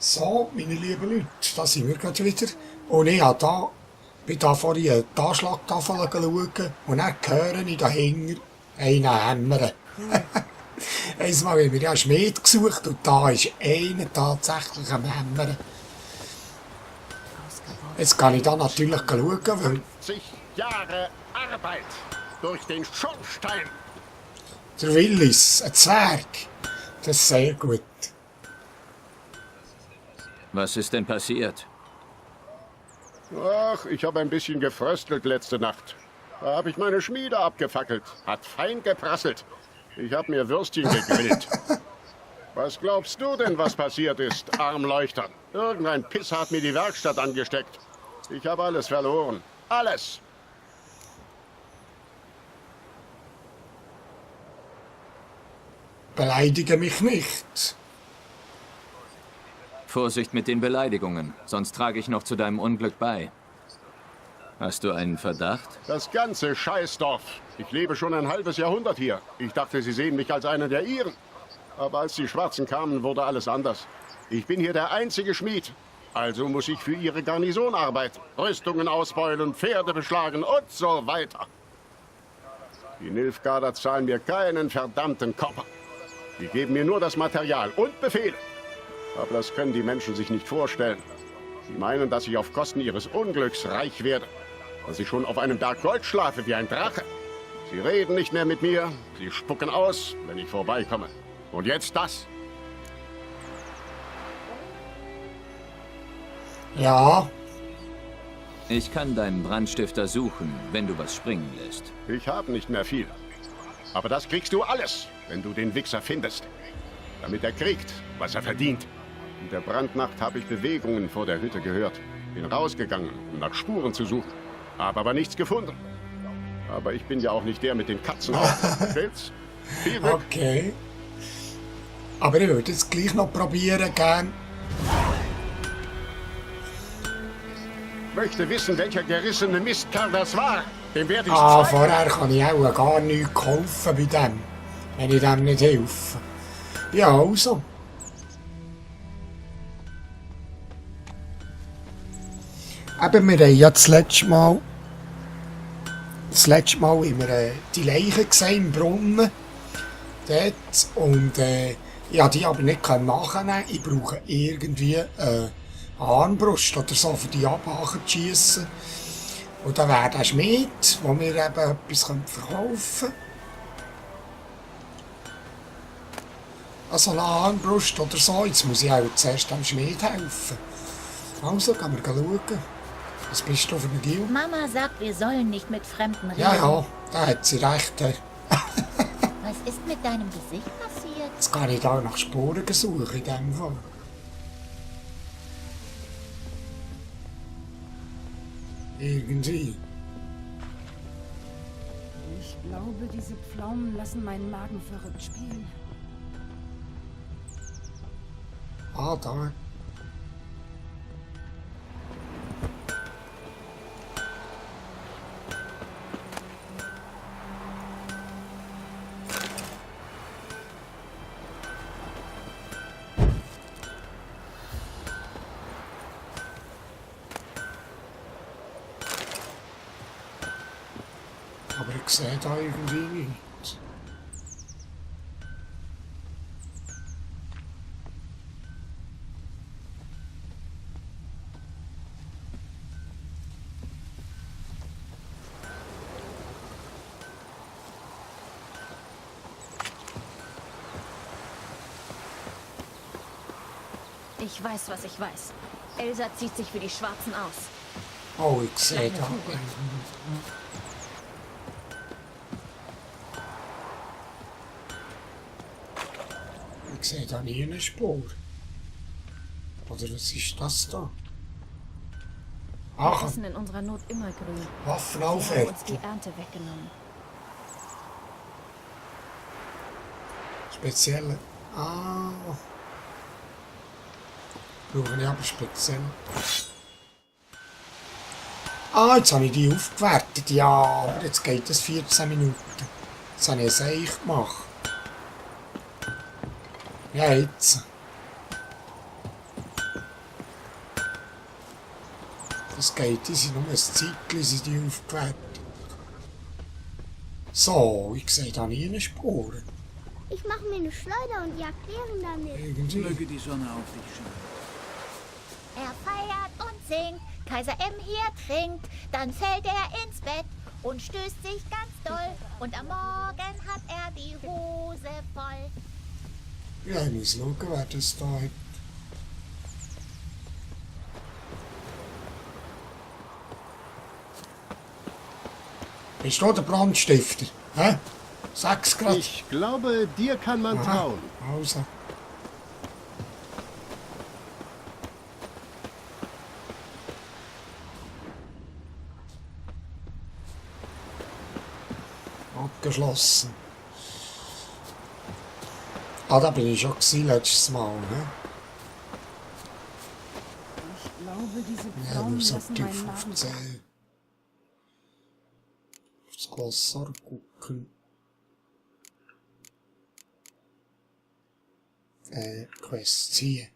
So, meine lieben Leute, da sind wir gerade wieder. Und ich bin da vorhin die Anschlagtafel schauen und dann höre ich dahinter einen hämmern. Einmal haben wir ja einen Schmied gesucht und da ist einer tatsächlich am Hämmern. Jetzt kann ich da natürlich schauen, weil 50 Jahre Arbeit durch den Schornstein. der Willis, ein Zwerg, das ist sehr gut. Was ist denn passiert? Ach, ich habe ein bisschen gefröstelt letzte Nacht. Da habe ich meine Schmiede abgefackelt. Hat fein geprasselt. Ich habe mir Würstchen gegrillt. Was glaubst du denn, was passiert ist, Armleuchter? Irgendein Pisser hat mir die Werkstatt angesteckt. Ich habe alles verloren. Alles. Beleidige mich nicht. Vorsicht mit den Beleidigungen, sonst trage ich noch zu deinem Unglück bei. Hast du einen Verdacht? Das ganze Scheißdorf. Ich lebe schon ein halbes Jahrhundert hier. Ich dachte, sie sehen mich als einen der ihren. Aber als die Schwarzen kamen, wurde alles anders. Ich bin hier der einzige Schmied. Also muss ich für ihre Garnison arbeiten. Rüstungen ausbeulen, Pferde beschlagen und so weiter. Die Nilfgaarder zahlen mir keinen verdammten Kopper. Die geben mir nur das Material und Befehle. Aber das können die Menschen sich nicht vorstellen. Sie meinen, dass ich auf Kosten ihres Unglücks reich werde. Dass ich schon auf einem Berg Gold schlafe wie ein Drache. Sie reden nicht mehr mit mir. Sie spucken aus, wenn ich vorbeikomme. Und jetzt das. Ja, Ich kann deinen Brandstifter suchen, wenn du was springen lässt. Ich habe nicht mehr viel. Aber das kriegst du alles, wenn du den Wichser findest. Damit er kriegt, was er verdient. In der Brandnacht habe ich Bewegungen vor der Hütte gehört. Bin rausgegangen, um nach Spuren zu suchen. Habe aber nichts gefunden. Aber ich bin ja auch nicht der mit den Katzenaugen. Stimmt's? Viel Glück. okay. Aber ich würde jetzt gleich noch probieren, gern. Möchte wissen, welcher gerissene Mistkerl das war. Dem werde ich Ah, zeigen. vorher kann ich auch gar nichts kaufen bei dem, wenn ich dem nicht helfe. Ja, also. Eben, wir haben ja das letzte Mal haben wir die Leiche gesehen im Brunnen. Dort. Und ich konnte die aber nicht nachnehmen. Ich brauche irgendwie eine Armbrust oder so, für die Abhaken zu schiessen. Und dann wäre der Schmied, wo wir eben etwas verkaufen können. Also eine Armbrust oder so. Jetzt muss ich auch zuerst dem Schmied helfen. Also, gehen wir schauen. Was bist du für eine Gil? Mama sagt, wir sollen nicht mit Fremden reden. Ja, da hat sie recht. Was ist mit deinem Gesicht passiert? Jetzt kann ich da nach Spuren suchen in dem Fall. Irgendwie. Ich glaube, diese Pflaumen lassen meinen Magen verrückt spielen. Ah, da. Aber ich sehe da irgendwie nichts. Ich weiß, was ich weiß. Elsa zieht sich für die Schwarzen aus. Oh, ich sehe da. Ich sehe da nie eine Spur. Oder was ist das da? Wir Ach, essen in unserer Not immer grün. Waffen Sie haben uns die aufheften. Ernte weggenommen. Spezielle. Ah. Brauche ich aber speziell. Ah, jetzt habe ich die aufgewertet. Ja, aber jetzt geht es 14 Minuten. Jetzt habe ich es Seich gemacht. Ja, jetzt. Das geht, die sind nur ein Zeitchen, sind die aufgewertet. So, ich sehe da nie eine Spur. Ich mache mir eine Schleuder und jag Bären damit. Irgendwie. Möge die Sonne auf dich scheinen. Er feiert und singt, Kaiser M hier trinkt, dann fällt er ins Bett und stößt sich ganz doll. Und am Morgen hat er die Hose voll. Ja, ich muss schauen, wer das da hat. Bist du der Brandstifter? Hä? Sag's grad. Ich glaube, dir kann man trauen. Also. Abgeschlossen. Ah, da bin ich schon gewesen, letztes Mal, ne? Ich glaube, diese Ja, Pflaumen nur so lassen tief meinen auf Magen die Zähne. Aufs Glossar gucken. Quest ziehen.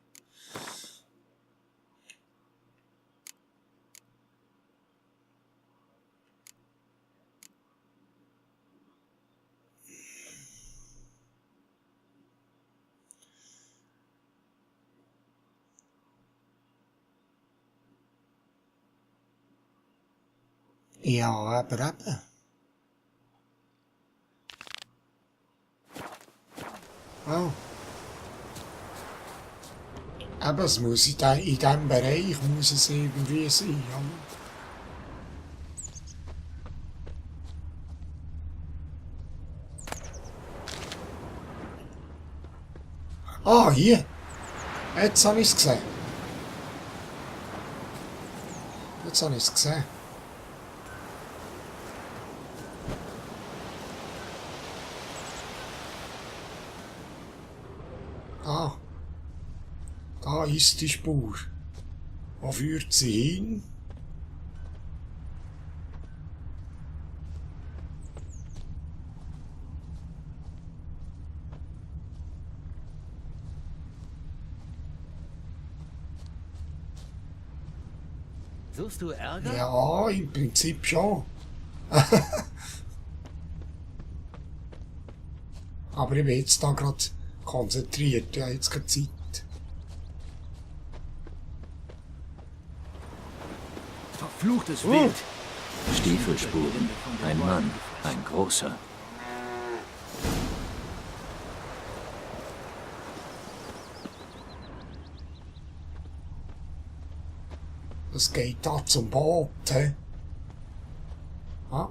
Ja, aber eben. Oh. Aber es muss in diesem Bereich muss es irgendwie sein. Ja. Ah, hier. Jetzt habe ich es gesehen. Jetzt habe ich es gesehen. Ah, da ist die Spur. Wo führt sie hin? Suchst du Ärger? Ja, im Prinzip schon. Aber ich bin jetzt da gerade konzentriert, ja, jetzt keine Zeit. Verfluchtes Wild. Stiefelspuren. Ein Mann. Ein großer. Das geht da zum Boot, hä? Ah,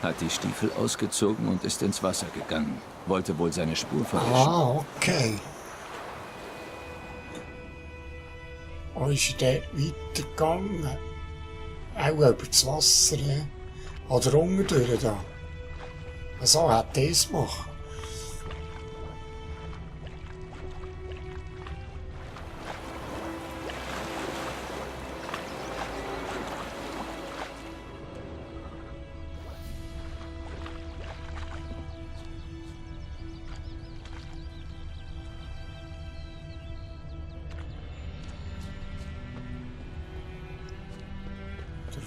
Hat die Stiefel ausgezogen und ist ins Wasser gegangen. Wollte wohl seine Spur verwischen. okay. Wo ist der weitergegangen? Auch über das Wasser, hä? Oder unten da. So hat er es gemacht.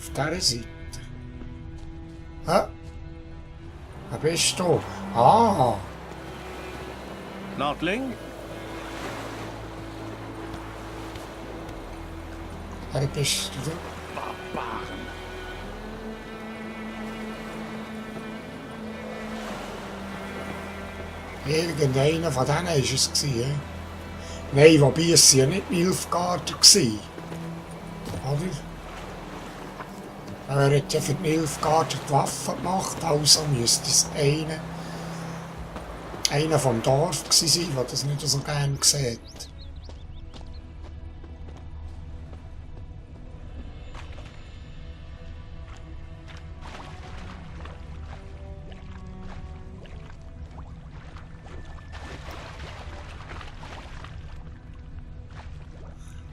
Auf dieser Seite. Hä? Wer bist du? Ah, Nordling? wer bist du? Barbaren. Irgendeiner von denen war es. He? Nein, wobei es ja nicht Nilfgaarder war. Oder? Er hat ja für die Nilfgaarder die Waffen gemacht, also müsste es einer vom Dorf gewesen sein, der das nicht so gerne sieht.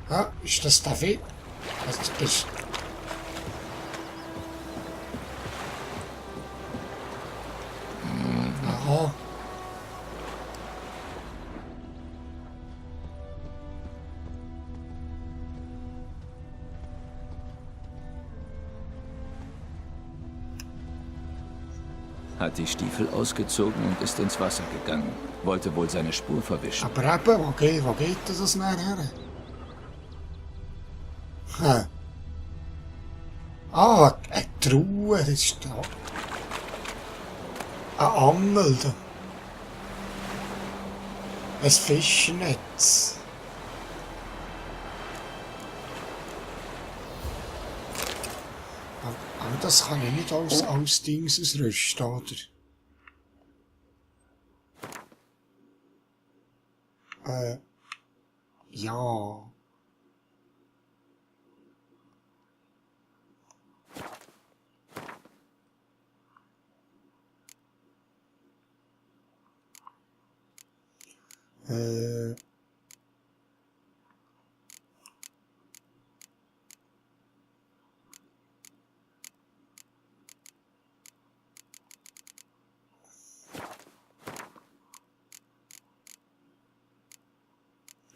Ja, ist das David? Also, das bist aha. Hat die Stiefel ausgezogen und ist ins Wasser gegangen. Wollte wohl seine Spur verwischen. Aber eben, wo geht das nachher? Hm. Ah, eine Truhe, das ist da. Eine Angel da. Ein Fischnetz. Aber das kann ich nicht als Dings ausrüsten, oder? Ja.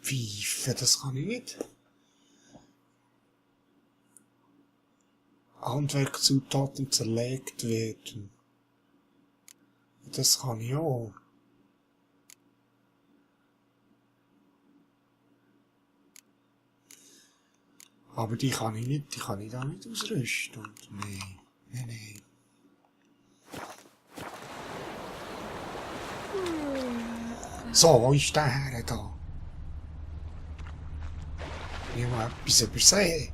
Pfeife, das kann ich nicht. Handwerkszutaten zerlegt werden. Das kann ich auch. Aber die kann ich da nicht ausrüsten. Nee. So, wo ist der Herr da? Ich habe etwas übersehen.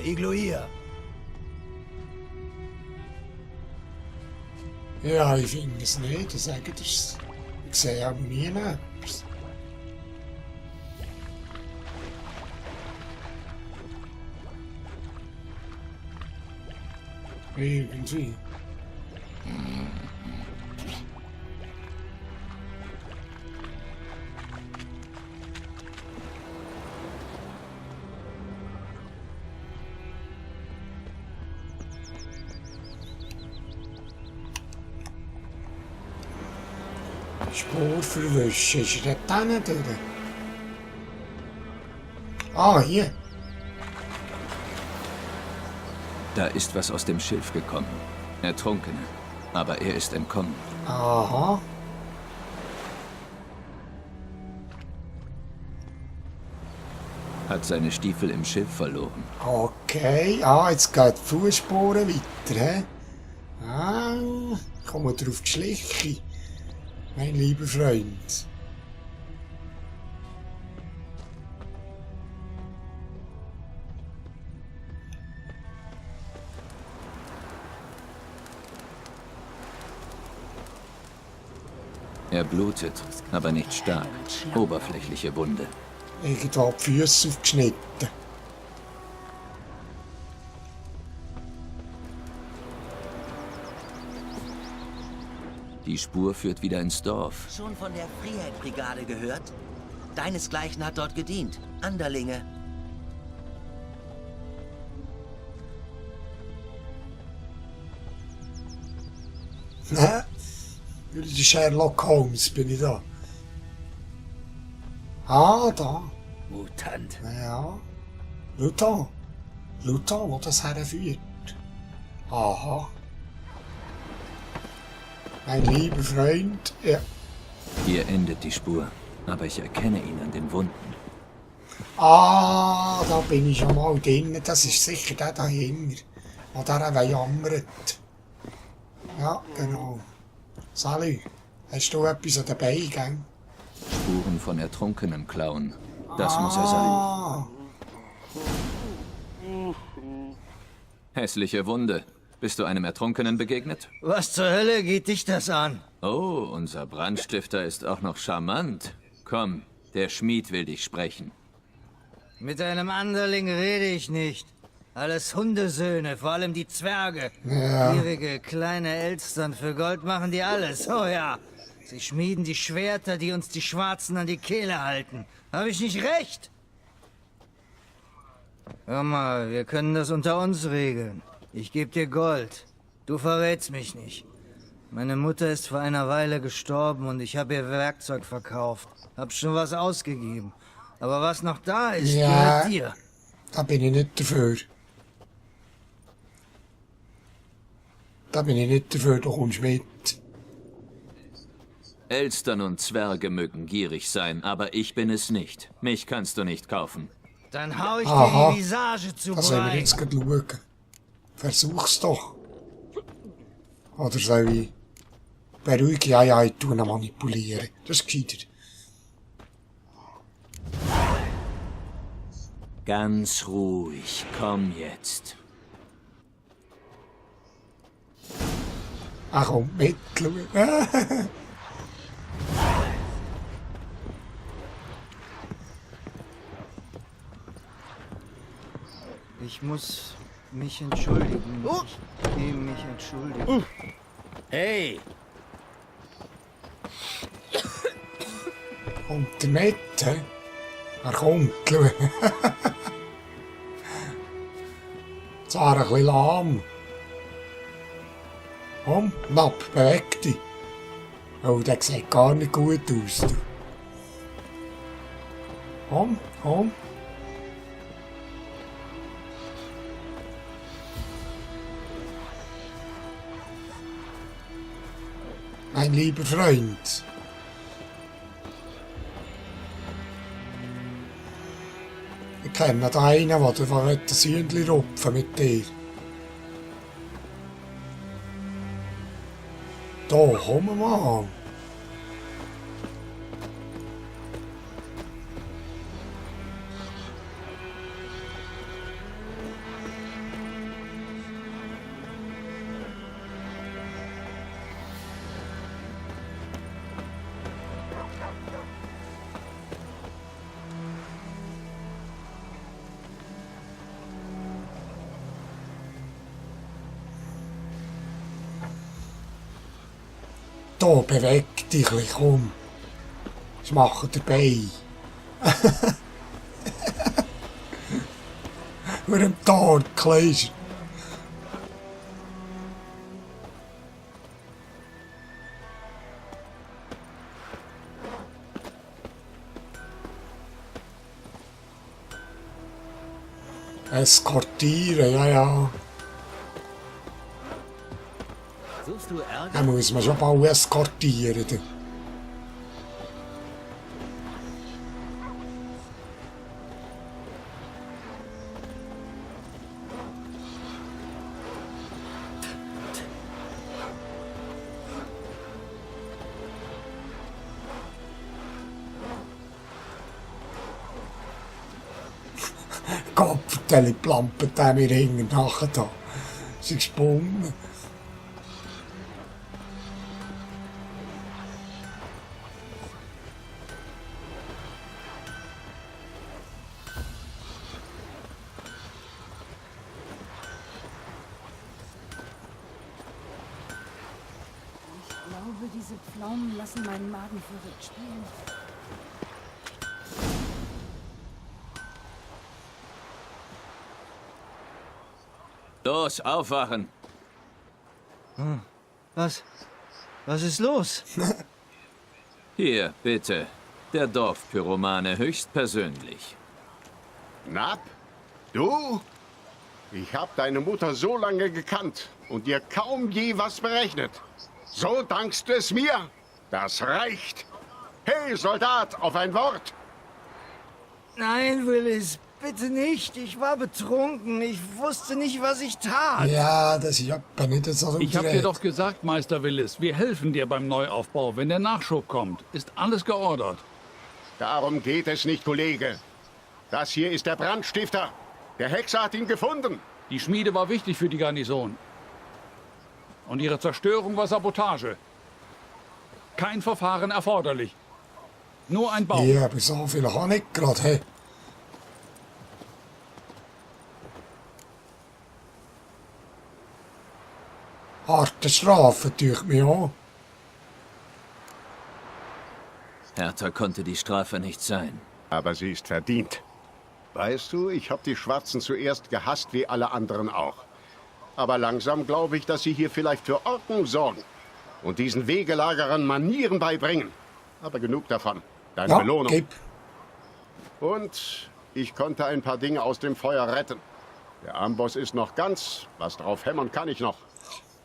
Igloir. Ja, ich finde es nicht. Ich sage das. Ich sehe aber nie etwas. Irgendwie. Spur verwischen. Ist er da nicht durch? Ah, hier. Da ist was aus dem Schilf gekommen. Ertrunkene. Aber er ist entkommen. Aha. Hat seine Stiefel im Schilf verloren. Okay. Ah, jetzt geht die Fußspuren weiter, hä? Ah, kommen wir drauf die Schliche. Mein lieber Freund. Er blutet, aber nicht stark. Oberflächliche Wunde. Irgendwo die Füße aufgeschnitten. Die Spur führt wieder ins Dorf. Schon von der Freiheit-Brigade gehört? Deinesgleichen hat dort gedient. Anderlinge. Ne? Die Sherlock Holmes bin ich da. Ah, da. Mutant. Ja. Schau da, wo das herführt. Aha. Mein lieber Freund, ja. Hier endet die Spur, aber ich erkenne ihn an den Wunden. Ah, da bin ich schon mal drin. Das ist sicher der dahinter, der der jammert. Ja, genau. Sally, hast du etwas an den Beinen, gell? Spuren von ertrunkenen Klauen. Das muss er sein. Hässliche Wunde. Bist du einem Ertrunkenen begegnet? Was zur Hölle geht dich das an? Oh, unser Brandstifter ist auch noch charmant. Komm, der Schmied will dich sprechen. Mit einem Anderling rede ich nicht. Alles Hundesöhne, vor allem die Zwerge. Ja. Gierige kleine Elstern für Gold machen die alles, oh ja. Sie schmieden die Schwerter, die uns die Schwarzen an die Kehle halten. Habe ich nicht recht? Hör mal, wir können das unter uns regeln. Ich gebe dir Gold. Du verrätst mich nicht. Meine Mutter ist vor einer Weile gestorben und ich habe ihr Werkzeug verkauft. Hab schon was ausgegeben. Aber was noch da ist, gehört dir. Da bin ich nicht dafür. Da bin ich nicht dafür, du kommst mit. Elstern und Zwerge mögen gierig sein, aber ich bin es nicht. Mich kannst du nicht kaufen. Dann hau ich dir die Visage zu das wollen wir Brei. jetzt gerade schauen. Versuch's doch. Oder soll ich... Beruhigen? Ja, ich tue ihn manipulieren. Das ist gescheiter. Ganz ruhig, komm jetzt. Ach komm, mit, schauen. Ich muss mich entschuldigen. Ich gehe mich entschuldigen. Hey, Kommt er mit, hä? Er kommt, schau. Zwar ein bisschen lahm. Komm, Napp, beweg dich. Oh, der sieht gar nicht gut aus, du. Komm, komm. Mein lieber Freund. Ich kenne da einen, der das Hühnchen rupfen mit dir. Da, komm mal. Da, beweg dich ein bisschen, komm. Ich mache dabei. Mit dem Tag, Kleiser. Eskortieren, ja. suchst du Ärger? Da muss man schon bald eskortieren. Du. Kopfteile plampert der mir hinten nachher da. Sie gesprungen. Ich glaube, diese Pflaumen lassen meinen Magen verrückt spielen. Los, aufwachen! Was ist los? Hier, bitte. Der Dorfpyromane höchstpersönlich. Nab? Du? Ich hab deine Mutter so lange gekannt und dir kaum je was berechnet. So dankst du es mir? Das reicht. Hey, Soldat, auf ein Wort! Nein, Willis, bitte nicht. Ich war betrunken. Ich wusste nicht, was ich tat. Ja, das ist aber nicht so Ich hab dir doch gesagt, Meister Willis, wir helfen dir beim Neuaufbau, wenn der Nachschub kommt. Ist alles geordert. Darum geht es nicht, Kollege. Das hier ist der Brandstifter. Der Hexer hat ihn gefunden. Die Schmiede war wichtig für die Garnison. Und ihre Zerstörung war Sabotage. Kein Verfahren erforderlich. Nur ein Bau. Ja, aber so viel kann ich gerade. Hey. Harte Strafe, tue ich mir an. Härter konnte die Strafe nicht sein. Aber sie ist verdient. Weißt du, ich habe die Schwarzen zuerst gehasst, wie alle anderen auch. Aber langsam glaube ich, dass sie hier vielleicht für Ordnung sorgen und diesen Wegelagerern Manieren beibringen. Aber genug davon. Deine Belohnung. Gib. Und ich konnte ein paar Dinge aus dem Feuer retten. Der Amboss ist noch ganz. Was drauf hämmern kann ich noch.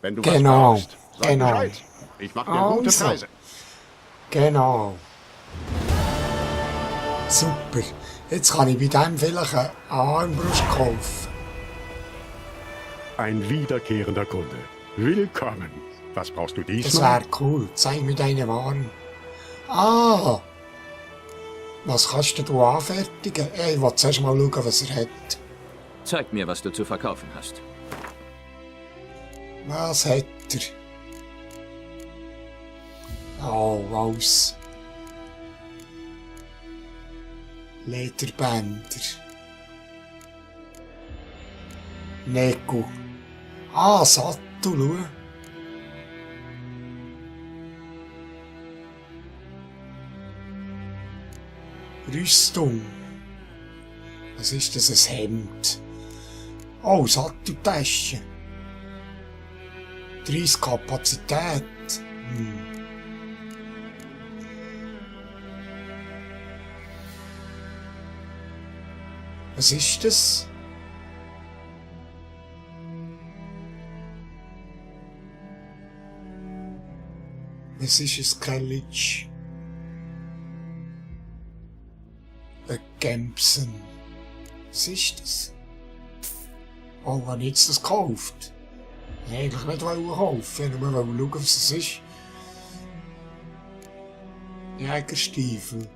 Wenn du was brauchst, sag Bescheid. Ich mache dir gute Preise. Genau. Super. Jetzt kann ich bei dem vielleicht eine Armbrust kaufen. Ein wiederkehrender Kunde. Willkommen. Was brauchst du Das diesmal? wäre cool. Zeig mir deine Waren. Ah! Was kannst du anfertigen? Ich will zuerst mal schauen, was er hat. Zeig mir, was du zu verkaufen hast. Was hat er? Oh, alles. Lederbänder. Nägel. Ah, Sattel, schau. Rüstung. Was ist das, ein Hemd? Oh, Satteltasche. 30 Kapazität. Was ist das? Es ist ein Kellitsch. Ein Gempsen. Was ist das? Oh, wann jetzt das gekauft? Eigentlich nicht kaufen, nur schauen, was es ist. Jägerstiefel.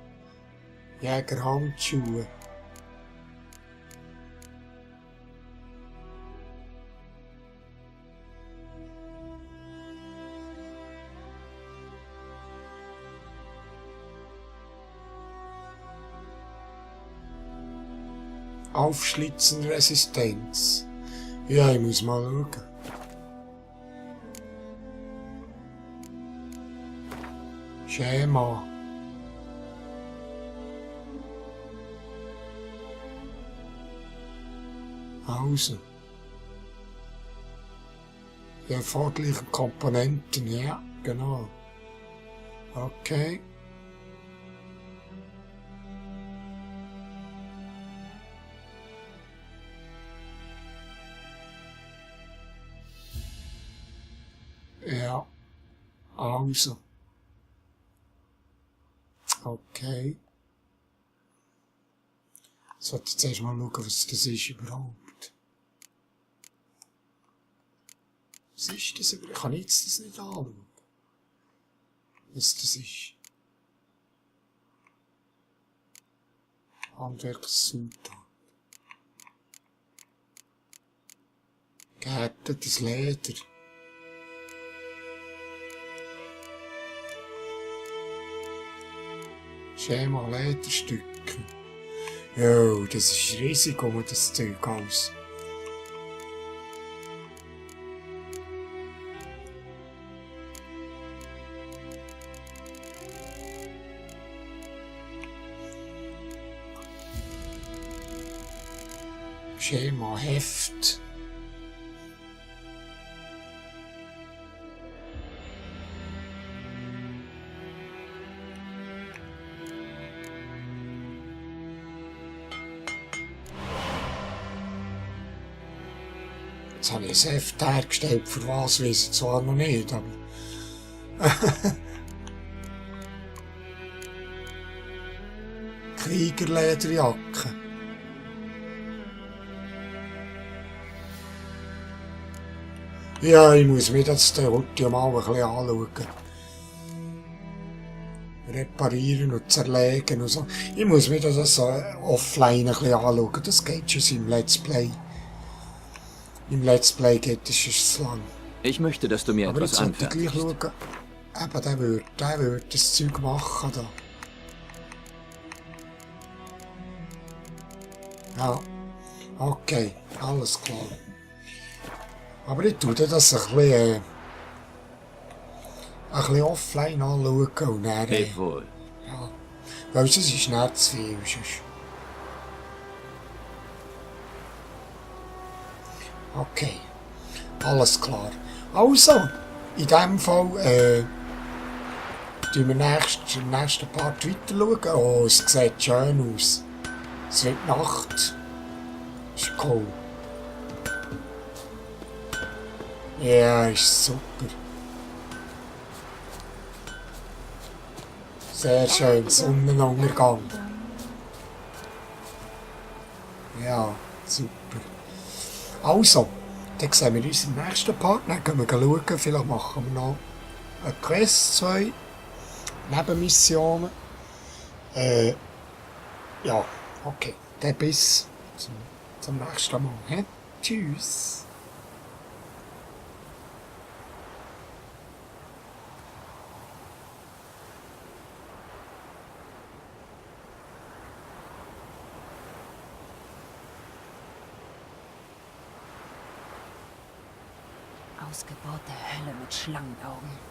Jägerhandschuhe. Aufschlitzenresistenz. Ja, ich muss mal schauen. Schema. Also. Die erforderlichen Komponenten, ja, genau. Okay. Ja, also. Okay. Sollte jetzt erst mal schauen, was das ist überhaupt. Was ist das überhaupt? Kann ich jetzt das nicht anschauen? Was das ist? Handwerkszutat. Gehärtetes Leder. Schema Lederstücke. Jo, das ist riesig, das Zeug aus. Schema Heft. Jetzt habe ich ein Heft hergestellt, für was weiß ich zwar noch nicht, aber... Kriegerlederjacke. Ja, ich muss mir das heute mal ein bisschen anschauen. Reparieren und zerlegen und so. Ich muss mir das so offline ein bisschen anschauen. Das geht schon im Let's Play. Im Let's Play geht es schon lang. Ich möchte, dass du mir aber etwas anfertigst. Aber jetzt anfertigst. sollte ich gleich schauen. Eben, der wird das Zeug machen da. Ja. Okay, alles klar. Aber ich tue das ein bisschen offline anschauen und dann... Leb wohl. Ja. Weil es ist nicht zu viel. Sonst. Okay. Alles klar. Also, in dem Fall, tun wir im nächsten Part weiter schauen. Oh, es sieht schön aus. Es wird Nacht. Ist cool. Ja, ist super. Sehr schön, Sonnenuntergang. Ja, super. Also, dann sehen wir uns im nächsten Part. Dann können wir schauen, vielleicht machen wir noch eine Quest 2. Nebenmissionen. Ja, okay. Dann bis zum nächsten Mal. He? Tschüss. Ausgebaute Hölle mit Schlangenaugen.